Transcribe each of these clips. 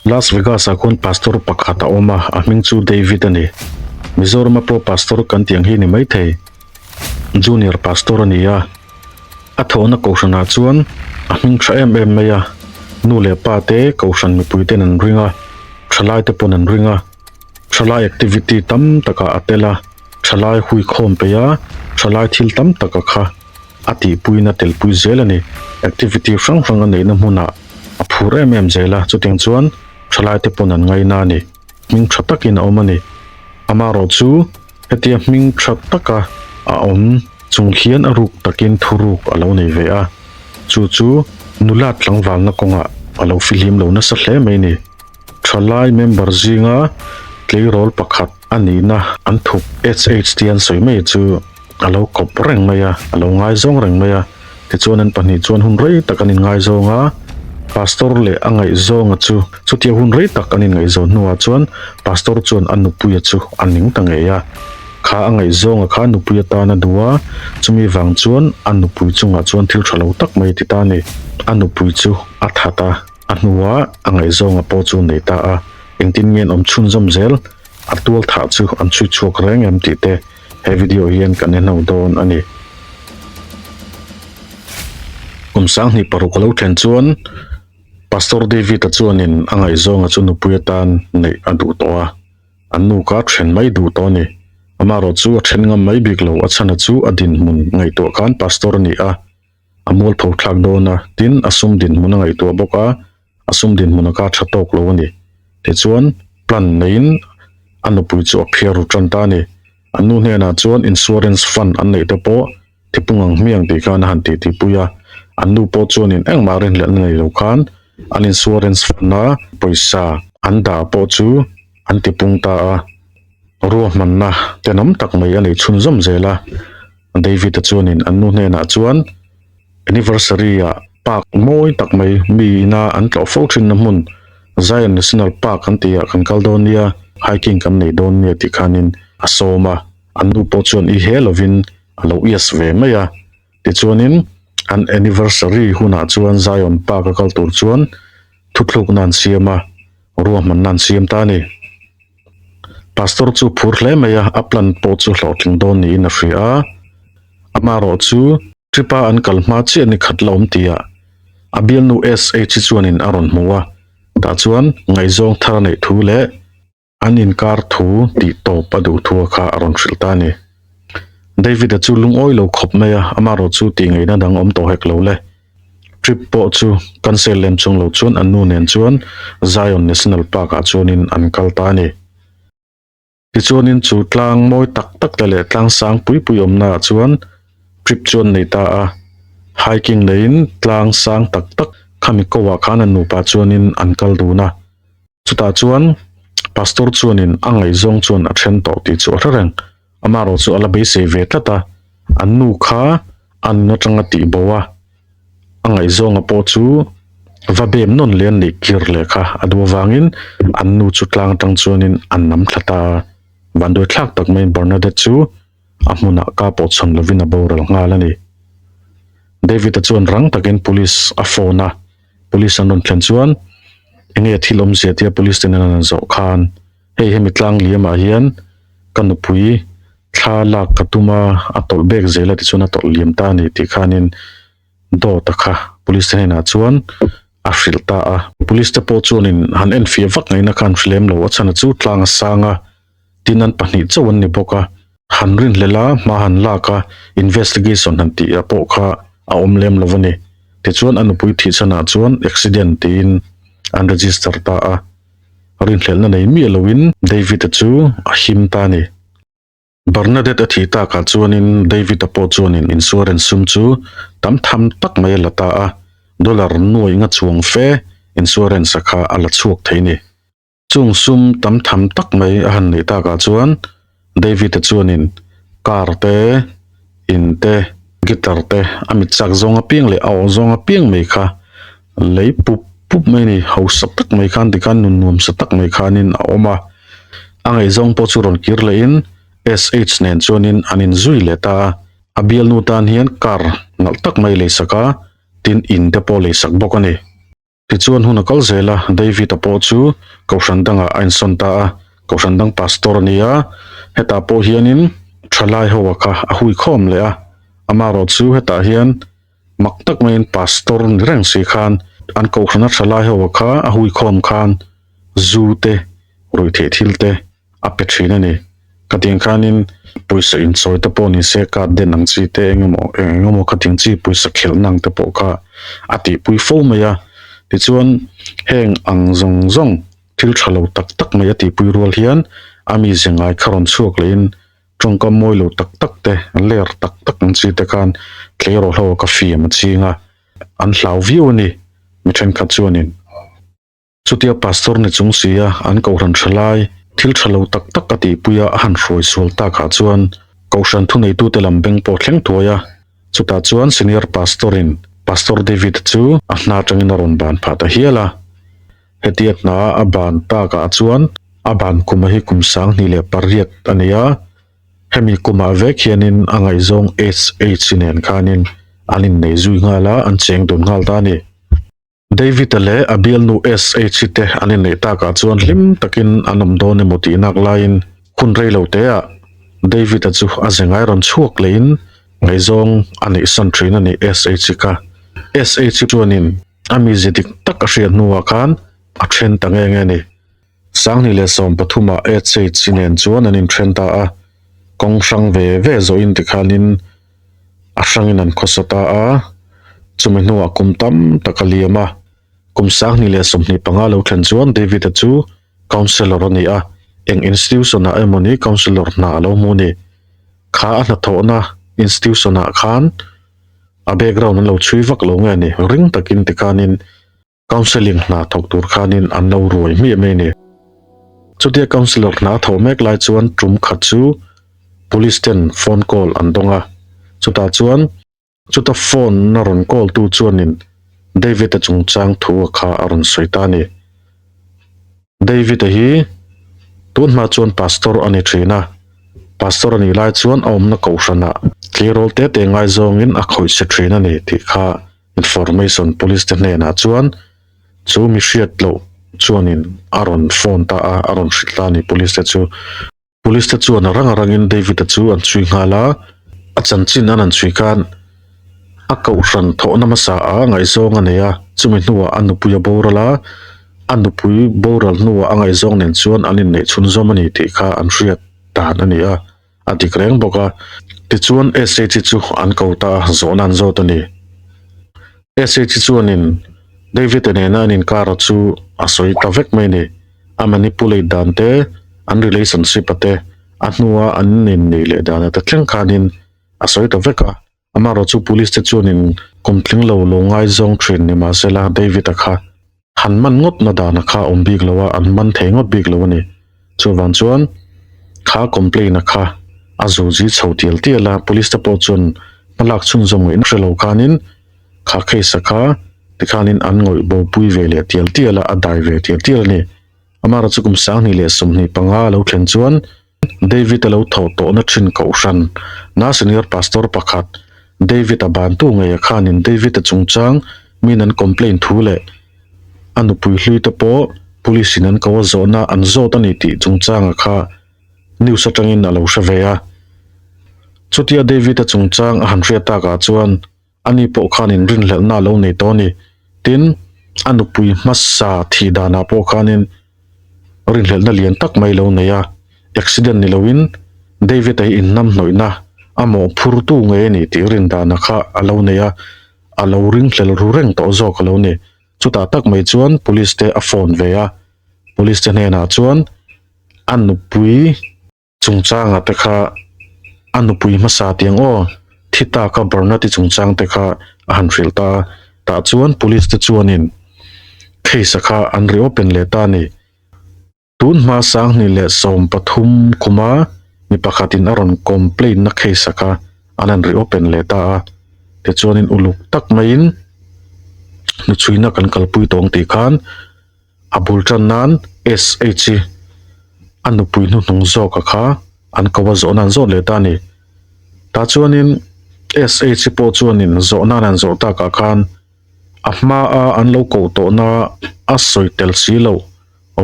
Las Vegas ah khuan pastor pakhat a awm a, a hming chu David a ni. Mizorama pro pastor kan tih ang hi ni maithei. Junior pastor a ni a. A thawhna kohhranah chuan a hming tha em em mai a, nu leh pa te kohhran mipui ten an ring a, thalai te pawn an ring a. Thalai activity tam takah a tel a, thalai huikhawm peih a, thalai thil tam taka kha. A tihpuiin a telpui zel a ni. Activity hrang hrang a neihna hmunah a phur em em zel a, chutiang chuan thalaite pawn an ngaina a ni. Hming tha takin a awm a ni. Amaherawh chu hetia hming tha taka a awm chung hian a ruk takin thuruk a lo nei ve a, chu chu nula tlangvalna kawngah a lo fihlim lo nasa hle mai a ni. Thalai member zinga tleirawl pakhat a nihna an thup HH tih an sawi mai chu a lo kawp reng mai a, a lo ngaizawng reng mai a. Tichuan an pahnih chuan hun rei tak an inngaizawng a, Pastor leh a ngaihzawnga chu chutia hun rei tak an inngaihzawn hnuah chuan Pastor chuan a nupuia chu a ning ta ngei a. Kha a ngaihzawnga kha nupui atan a duh a, chumi vang chuan a nupui chungah chuan thil tha lo tak mai a ti ta a ni. A nupui chu a that a. A hnuah a ngaihzawnga pawh chu nei ta a, engtin nge an awm chhunzawm zel, a tual thah chu an chhui chhuak reng em tih te he video hian kan en ho dawn a ni. Kum 2006 a lo thlen chuan Pastor David-a chuanin a ngaihzawnga chu nupui atan neih a duh tawh a, an nu kha then mai duh tawh a ni. Amaherawh chu a then ngam mai bik lo, a chhana chu a dinhmun ngaihtuah khan Pastor a ni a, A mualpho thlak dawn a, tin a sum dinhmun a ngaihtuah bawk a, a sum dinhmun a ka tha tawk lo a ni. Tichuan, plan neiin a nupui chu a phiar ru tan ta a ni. An nu hnenah chuan insurance fund an neih te pawh thipung ang hmiang tih khan a han tih tihpui a, an nu pawh chuanin engmah rinhlelhna nei lo khan an insurance fund-a pawisa an dah pawh chu an tipung ta a, ruahmanna tenawm tak mai a nei chhunzawm zel a. David-a chuanin an nu hnenah chuan anniversary-ah park mawi tak mai mi ina an tlawh fo thinna hmun Zion National Park an tihah kan kal dawn nia, hiking kan nei dawn nia tih khanin a sawm a, an nu pawh chuan i he lovin a lo yes ve mai a. Tichuanin an anniversary hunah chuan Zion Park a kal tur chuan thuthlukna an siam a, ruahmanna an siam ta a ni. Pastor chu phur hle mai a, a plan pawh chu hlawhtling dawn niin a hria a. Amaherawh chu trip a an kal hma chiah ni khat la awm tihah a bialnu SH chuanin a rawn hmu a, tah chuan ngaihzawng thar a neih thu leh an inkar thu tih tawp a duh thu a kha a rawn hrilh ta a ni. David-a chu lungawi lo khawp mai a, amaherawh chu tih ngaihna dang awm tawh hek lo le. Trip pawh chu cancel lem chung lo chuan an nu nen chuan Zion National Park ah chuanin an kal ta a ni. Tichuanin chu tlang mawi tak tak te leh tlang sang pui pui awmna ah chuan trip chu an nei ta a. Hiking neiin tlang sang tak tak khami ko ah khan an nupa chuanin an kal dun a. Chutah chuan Pastor chuanin a ngaihzawng chuan a then tawh tih chu a hre reng. Amaherawh chu a la beisei ve tlat a, an nu kha a nun atanga tih bo a, a ngaihzawnga pawh chu va bem nawn leh a neih kir leh kha a duh avangin an nu chu tlang atang chuanin an nam thla ta a. Vanduai thlak tak maiin Bernadette chu a hmunah ka pawh chhawn lovin a boral nghal a ni. David-a chuan rang takin police a phone a. Police an rawn thlen chuan enge thil awmzia tia police ten an rawn zawh khan hei hemi tlang liamah hian ka nupui thla lak ka tum a a tawlh bek zel a tichuan a tawlh liam ta a ni tih khanin dawt a kha police te hnenah chuan a hrilh ta a. Police te pawh chuanin han enfiah vak ngaihna kha an hre lem lo a chhan a chu tlang a sang a. Tin an pahnih chauh an ni bawk a, han rinhlel a, hma han lak a, investigation han tih a pawh kha a awm lem lo a ni. Tichuan a nupui thih chhanah chuan accident tiin an register ta a, rinhlelhna nei miah loin David-a chu a him ta a ni. Bernadette a thih takah chuanin David-a pawh chuanin insurance sum chu tam tham tak mai a la ta a, dollar nuaih nga chuang fe insurance-a kha a la chhuak thei a ni. Chung sum tam tham tak mai a han neih takah chuan David-a chuanin car te, in te, guitar te a mit chak zawng apiang leh a awh zawng apiang mai kha lei pup pup mai a ni. Hausa tak mai khan tikhan nun nuamsa tak mai khanin a awm a. A ngaihzawng pawh chu rawn kir lehin SH nen chuanin an inzui leh ta a. A bialnu tan hian car nalh tak mai leisak a, tin in te pawh leisak bawk a ni. Tichuan hun a kal zel a, David-a pawh chu Kohhran dangah a insawn ta a, Kohhran dang pastor a ni a, hetah pawh hianin thalai ho a kha a hui khawm leh a, amaherawh chu hetah hian mak tak maiin pastor ni reng si khan an Kohhrana thalai ho a kha a hui khawm khan zu te, ruihtheih thil te a pe thin a ni. Khatiang khanin pawisa inchawi te pawh ni se card den ang chi te eng emaw eng eng emaw khatiang chi pawisa khelhna ang te pawh kha a tihpui fo mai a. Tichuan heng ang zawng zawng thil tha lo tak tak mai a tihpui rual hian a mizia ngai kha rawn chhuak lehin tawngkam mawi lo tak tak te ler tak tak ang chi te khan tleirawl ho ka fiam a ching a, an hlau viau a ni mi thenkhat chuanin. Chutia pastor ni chung sia an kohhran tha lai, thil tha lo tak tak a tihpui a a han hruai sual takah chuan kohhran thuneitute lam beng pawh thleng thuai a. Chutah chuan senior pastor-in Pastor David chu a hna atangin a rawn ban phah ta hial a. Hetia hna a ban takah chuan a ban kuma hi kum 2008 a ni a, hemi kumah vek hianin a ngaihzawng SH nen khanin an innei zui nghal a, an cheng dun nghal ta a ni. David-a leh a bialnu SH te an inneih takah chuan hlim takin an awm dawn emaw tih nak laiin hun rei lo teah David-a chu a ze ngai rawn chhuak lehin ngaihzawng a neihsan thin a ni SH kha. SH chuanin a mize dik tak a hriat hnuah khan a then ta nge nge a ni. 2013 ah SH nen chuan an inthen ta a, kawng hrang ve ve zawhin tikhanin a hrangin an khawsa ta a, chumi hnuah kum tam tak a liam a, kum 2025 lo thlen chuan David-a chu Councillor a ni a, eng institution ah emawni Councillor hna a lo hmu a ni. Kha a hnathawhna institution ah khan a background an lo chhui vak lo nge ni, ring takin tikhanin Counselling hna thawk tur khanin an lo ruai hmiah mai a ni. Chutia Councillor hna thawh mek lai chuan tum khat chu Police ten phone call an dawng a, chutah chuan chuta phone a rawn call tu chuanin David-a chungchang thu a kha a rawn sawi ta a ni. David-a hi tun hma chuan Pastor a ni thin a, Pastor a nih lai chuan a awmna kohhranah tleirawl te te ngaizawngin a khawih che thin a ni tih kha Information Police te hnenah chuan chu mi hriat loh chuanin a rawn phone ta a, a rawn hrilh ta a ni Police te chu. Police te chuan a rang a rangin David-a chu an chhui nghal a, a chanchin an han chhui khan a kohhran thawhna hmasa ah ngaihzawng a nei a, chumi hnuah a nupui a boral a, a nupui boral hnuah a ngaihzawng nen chuan an inneih chhunzawm a ni tih kha an hriat dan a ni a. A dik reng bawk a, tichuan SH chu an ko ta a, zawhna an zawt a ni. SH chuanin David-a nena an inkara chu a sawi ta vek mai a ni. A manipulate dan te, an relationship a te, a hnua an inneih leh dan a te thleng khanin a sawi ta vek a. Amaherawh chu police te chuanin kum tling lo lo ngaizawng thin ni mahsela David-a kha han man ngawt na dana kha a awm bik lo a, an man thei ngawt bik lo a ni. Chuvang chuan kha complaint-a kha a zuzi chho tial tial a, police te pawh chuan hmalak chhunzawm ngaihna hre lo khanin kha case-a kha tikhanin an ngawih bopui ve leh tial tial a, a dai ve tial tial a ni. Amaherawh chu kum 2025 a lo thlen chuan David a lo thawh tawhna thin kohhran na senior pastor pakhat David a bantu ngei a khanin David a chungchang min an complain thu leh a nupui hlui te pawh police in an ko a zawhna an zawt a ni tih chungchanga kha news atangin a lo hre ve a. Chutia David a chungchang a han hriat takah chuan Ani pawh khanin rinhlelhna a lo nei tawh a ni. Tin, a nupui hmasa thih danah pawh khanin rinhlelhna lian tak mai lo nei a. Accident ni loin David-a hi innamhnawihna a mawhphurtu ngei a ni tih rin dana kha a lo nei a, a lo ringhlel ru reng tawh zawk a lo ni. Chutah tak mai chuan police te a phone ve a, police te hnenah chuan a nupui. Chungchanga te kha a nupui hmasa tiang aw, thi taka Bernard-i chungchang te kha a han hrilh ta a, tah chuan police te chuanin case-a kha an reopen leh ta a ni. Tun hma 2013 kuma mi pakhatin a rawn complaint na case-a kha an han reopen leh ta a, tichuanin uluk tak maiin hnuchhuina kan kalpui tawng tih khan A bul tan nan SH hi a nupui hnuhnung zawk a kha an ko a zawhna an zawt leh ta a ni. Tah chuanin SH hi pawh chuanin zawhna an zawh takah khan A hmaa an lo koh tawhna a sawi tel si loh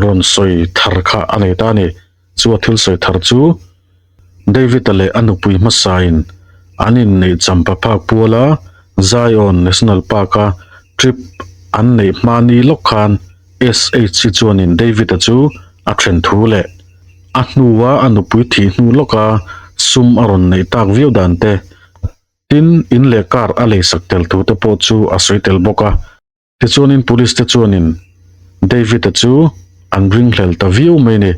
rawn sawi thar kha a nei ta a ni. Chu a thil sawi thar chu David-a leh a nupui hmasain an inneih champa phak puala Zion National Park-a trip an neih hma ni lawk khan SH-i chuanin David-a chu a then thu leh a hnua a nupui thih hnu lawka sum a rawn neih tak viau dan te Tin, in leh car a leisak tel thu te pawh chu a sawi tel bawk a. Tichuanin police te chuanin David-a chu an ringhlel ta viau mai a ni.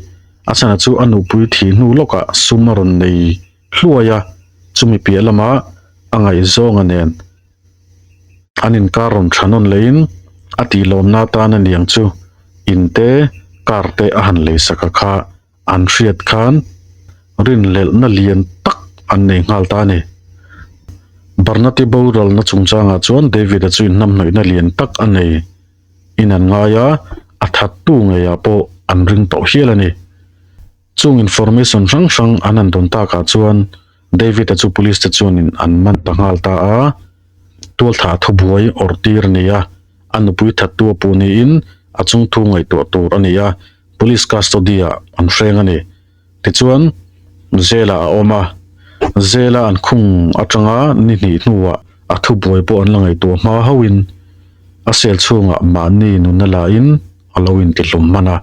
A chhanah chu a nupui thih hnu lawkah sum a rawn nei hluai a, chumi piah lamah a ngaihzawnga nen an inkar rawn tha nawn lehin a tihlawmna atan a niang chu in te car te a han leisak a kha. An hriat khan rinhlelhna lian tak an nei nghal ta a ni. Barnati boralna chungchangah chuan David-a chu inhnamhnawihna lian tak a nei in an ngai a, a thattu ngeiah pawh an ring tawh hial a ni. Chung information hrang hrang an han dawn takah chuan David-a chu police te chuanin an man ta nghal ta a, tualthah thubuai awrh tir a ni a, a nupui thattu a puh niin a chungthu ngaihtuah tur a ni a. Police custody ah an hreng a ni. Tichuan, jail ah a awm a, jail a an khung atanga ni hnih hnuah a thubuai pawh an la ngaihtuah hma hauhin a cell chhungah mahni nunna lahin a lo intihlum hman a,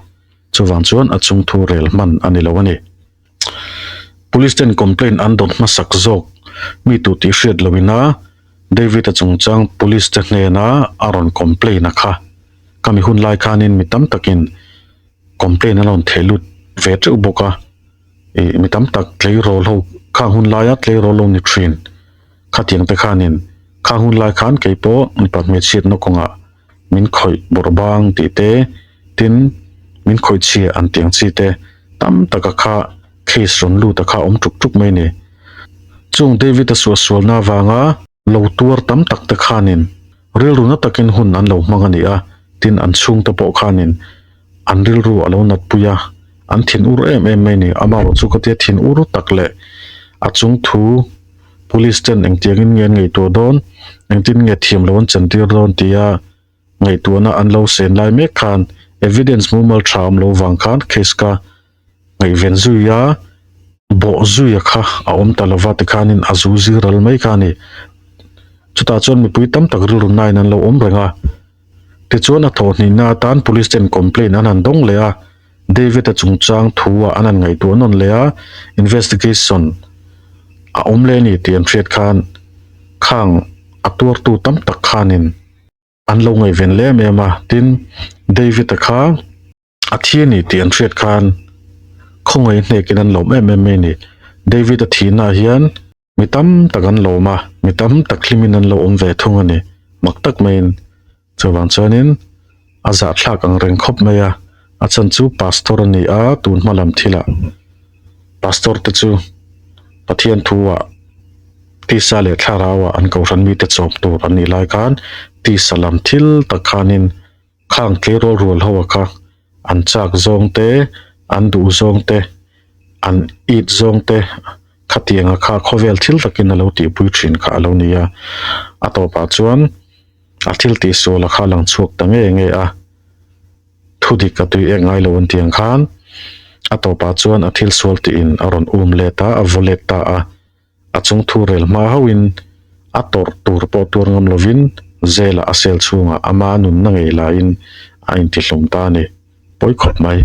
chuvang chuan a chungthu rel hman a ni lo a ni. Police ten complaint an dawn hmasak zawk mi tu tih hriat loin a David-a chungchang police te hnena a rawn complaint a kha. Khami hun lai khanin mi tam takin complaint an rawn theh lut ve teuh bawk a, ih mi tam tak tleirawl ho khang hun laia tleirawl lo ni thin khatiang te khanin khang hun lai khan kei pawh mipa hmeichhiatna kawngah min khawih bawrh bang tih te tin min khawih chhia an tih ang chi te tam taka kha case rawn lut a kha a awm tuk tuk mai a ni. Chung David-a suahsualna avanga lo tuar tam tak te khanin rilru na takin hun an lo hmang a ni a, tin an chhungte pawh khanin an rilru a lo natpui a, an thin ur em em mai a ni. Amaherawh chu ka tia thin ur tak leh a chung thu police ten engtiangin nge an ngaihtuah dawn, engtin nge thiam lo an chantir dawn tia ngaihtuahna an lo sen lai mek khan evidence mumal tha awm lo vang khan case ka ngaihven zui a, bawh zui a kha a awm ta lova tikhanin a zu zir ral mai kha a ni. Chutah chuan mipui tam tak rilru nain an lo awm reng a. Tichuan a thawhhnihna atan police ten complaint an han dawng leh a, David-a chungchang thu ah an han ngaihtuah nawn leh a, investigation a awm leh a ni tih an hriat khan khang a tuartu tam tak khanin an lo ngaihven leh em em a. Tin, David-a kha. A thi a ni tih an hriat khan khawngaih hnekin an lawm em em mai a ni. David a thihnaah hian mi tam tak an lawm a, mi tam tak hlimin an lo awm ve thung a ni. Mak tak maiin chuvang chuanin a zahthlak ang reng khawp mai a, a chhan chu pastor a ni a, tun hma lam thilah pastor te chu Pathian thu-ah tisa leh thlarauah an kohhran mite chawp tur an nih lai khan tisa lam thil tak khanin Khang tleirawl rual ho a kha an chak zawng te, an duh zawng te, an it zawng te khatiang a kha khawvel thil takin a lo tihpui thin kha a lo ni a. A tawpah chuan a thil tihsual a kha lang chhuak ta nge nge a, thu dik a tui ek ngai lo an tih ang khan a tawpah chuan a thil sual tiin a rawn um let a, a vaw let ta a. A chung thu rel hma hauhin a tawrh tur pawh tuar ngam lovin Zela a sel chhungah ama nunna ngei lain a intihlawm ta a ni. Pawi khawp mai.